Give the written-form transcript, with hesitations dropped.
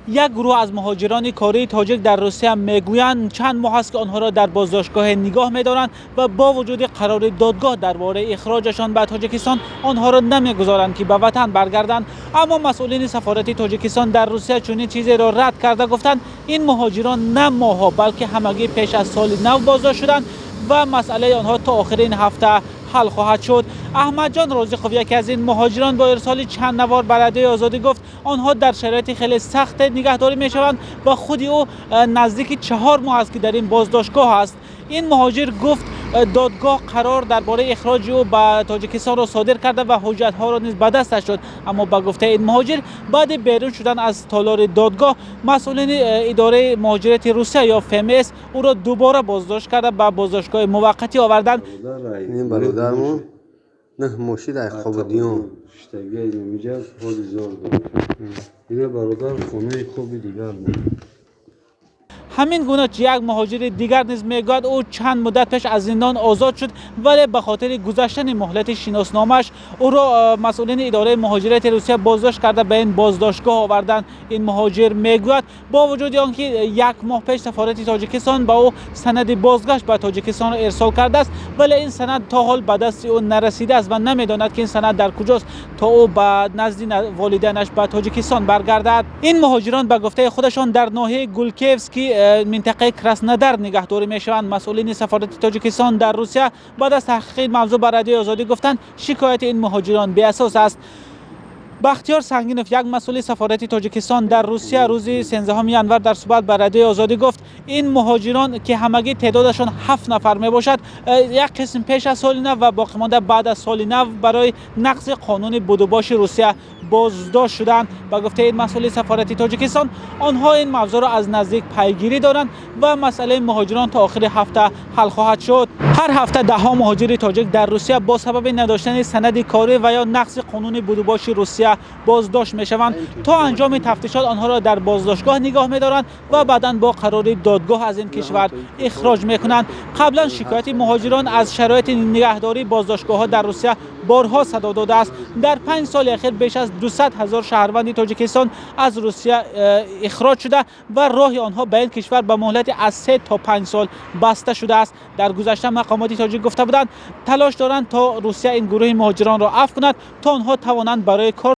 Як гурӯҳ аз муҳоҷирони кории тоҷик дар Русия мегӯянд, чанд моҳ аст, ки онҳоро дар боздоштгоҳ нигоҳ медоранд ва бо вуҷуди қарори додгоҳ дар бораи ихроҷашон ба Тоҷикистон онҳоро намегузоранд, ки ба ватан баргарданд. Аммо масъулини сафорати Тоҷикистон дар Русия чунин чизеро рад карда, гуфтанд, ин муҳоҷирон на моҳҳо, балки ҳамагӣ пеш аз соли нав боздошт шуданд ва масъалаи онҳо то охири ин ҳафта ҳал хоҳад шуд. Аҳмадҷон Розиқов, яке аз ин муҳоҷирон, бо ирсоли чанд навор ба Радиои Озодӣ гуфт, онҳо дар шароити хеле сахт нигаҳдорӣ мешаванд ва худи ӯ наздики 4 моҳ аст, ки дар ин боздоштгоҳ аст. Ин муҳоҷир гуфт, додгоҳ қарор дар бораи ихроҷи ӯ ба Тоҷикистонро содир карда ва ҳуҷҷатҳоро низ ба дасташ дод. Аммо ба гуфтаи ин муҳоҷир, баъди берун шудан аз толори додгоҳ масъулини идораи муҳоҷирати Русия ё ФМС ӯро дубора боздошт карда, ба боздоштгоҳи муваққатӣ оварданд. Ин бародармон 9 моҳ шид ай Қобудиён. Шиштагиай инҷа ҳоли зор дорад. Ина бародар хонаи хуби дигар. Ҳамин гуна як муҳоҷири дигар низ мегӯяд, ӯ чанд муддат пеш аз зиндон озод шуд, вале ба хотири гузаштани муҳлати шиносномааш ӯро масъулини идораи муҳоҷирати Русия боздошт карда, ба ин боздоштгоҳ оварданд. Ин муҳоҷир мегӯяд, бо вуҷуди он ки як моҳ пеш сафорати Тоҷикистон ба ӯ санади бозгашт ба Тоҷикистонро ирсол кардааст, вале ин санад то ҳол ба дасти ӯ нарасидааст ва намедонад, ки ин санад дар куҷост, то ӯ ба назди волидайнаш ба Тоҷикистон баргардад. Ин муҳоҷирон ба гуфтаи худашон дар ноҳияи Гулкевский минтақаи Краснодар нигаҳдорӣ мешаванд. Масъулини сафорати Тоҷикистон дар Русия баъд аз таҳқиқи ин мавзӯъ ба Радиои Озодӣ гуфтанд, шикояти ин муҳоҷирон беасос аст. Бахтиёр Сангинов, як масъули сафорати Тоҷикистон дар Русия, рӯзи 13 январ дар суҳбат ба Радиои Озодӣ гуфт, ин муҳоҷирон, ки ҳамагӣ теъдодашон ҳафт нафар мебошад, як қисм пеш аз соли нав ва боқимонда баъд аз соли нав барои нақзи қонуни будубоши Русия боздошт шуданд. Ба гуфтаи ин масъули сафорати Тоҷикистон, онҳо ин мавзӯъро аз наздик пайгирӣ доранд ва масъалаи муҳоҷирон то охири ҳафта ҳал хоҳад шуд. Ҳар ҳафта даҳҳо муҳоҷири тоҷик дар Русия бо сабаби надоштани санади корӣ ва ё нақзи қонуни будубоши Русия боздошт мешаванд. То анҷоми тафтишот онҳоро дар боздоштгоҳ нигоҳ медоранд ва баъдан бо қарори додгоҳ аз ин кишвар ихроҷ мекунанд. Қаблан шикояти муҳоҷирон аз шароити нигаҳдории боздоштгоҳҳо дар Русия борҳо садо додааст. Дар 5 соли ахир беш аз 200 000 шаҳрванди Тоҷикистон аз Русия ихроҷ шуда ва роҳи онҳо ба ин кишвар ба муҳлати аз 3 то 5 сол баста шудааст. Дар гузашта мақомоти тоҷик гуфта буданд, талош доранд, то Русия ин гурӯҳи муҳоҷиронро афв кунад, то онҳо тавонанд барои кор